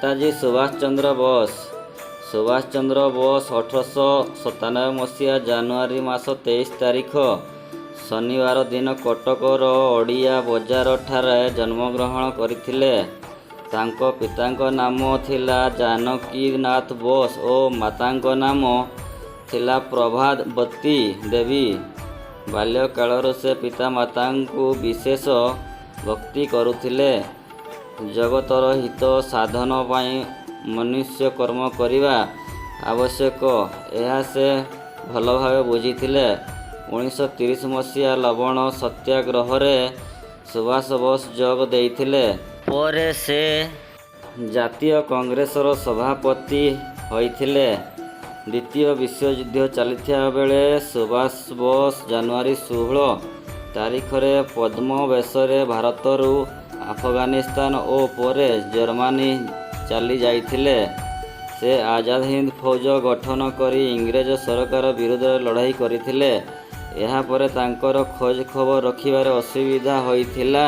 ନେତାଜୀ ସୁଭାଷ ଚନ୍ଦ୍ର ବୋଷ। ସୁଭାଷ ଚନ୍ଦ୍ର ବୋଷ 1897 ମସିହା ଜାନୁଆରୀ ମାସ 23 ତାରିଖ ଶନିବାର ଦିନ କଟକର ଓଡ଼ିଆ ବଜାରଠାରେ ଜନ୍ମଗ୍ରହଣ କରିଥିଲେ। ତାଙ୍କ ପିତାଙ୍କ ନାମ ଥିଲା ଜାନକୀନାଥ ବୋଷ ଓ ମାତାଙ୍କ ନାମ ଥିଲା ପ୍ରଭାବତୀ ଦେବୀ। ବାଲ୍ୟକାଳରୁ ସେ ପିତାମାତାଙ୍କୁ ବିଶେଷ ଭକ୍ତି କରୁଥିଲେ। ଜଗତର ହିତ ସାଧନ ପାଇଁ ମନୁଷ୍ୟ କର୍ମ କରିବା ଆବଶ୍ୟକ, ଏହା ସେ ଭଲଭାବେ ବୁଝିଥିଲେ। 1930 ମସିହା ଲବଣ ସତ୍ୟାଗ୍ରହରେ ସୁଭାଷ ବୋଷ ଯୋଗ ଦେଇଥିଲେ। ପରେ ସେ ଜାତୀୟ କଂଗ୍ରେସର ସଭାପତି ହୋଇଥିଲେ। ଦ୍ୱିତୀୟ ବିଶ୍ୱଯୁଦ୍ଧ ଚାଲିଥିବା ବେଳେ ସୁଭାଷ ବୋଷ ଜାନୁଆରୀ 16 ତାରିଖରେ ପଦ୍ମବେଶରେ ଭାରତରୁ ଆଫଗାନିସ୍ତାନ ଓ ପରେ ଜର୍ମାନୀ ଚାଲିଯାଇଥିଲେ। ସେ ଆଜାଦ ହିନ୍ଦ ଫୌଜ ଗଠନ କରି ଇଂରେଜ ସରକାର ବିରୁଦ୍ଧରେ ଲଢ଼େଇ କରିଥିଲେ। ଏହାପରେ ତାଙ୍କର ଖୋଜ ଖବର ରଖିବାରେ ଅସୁବିଧା ହୋଇଥିଲା।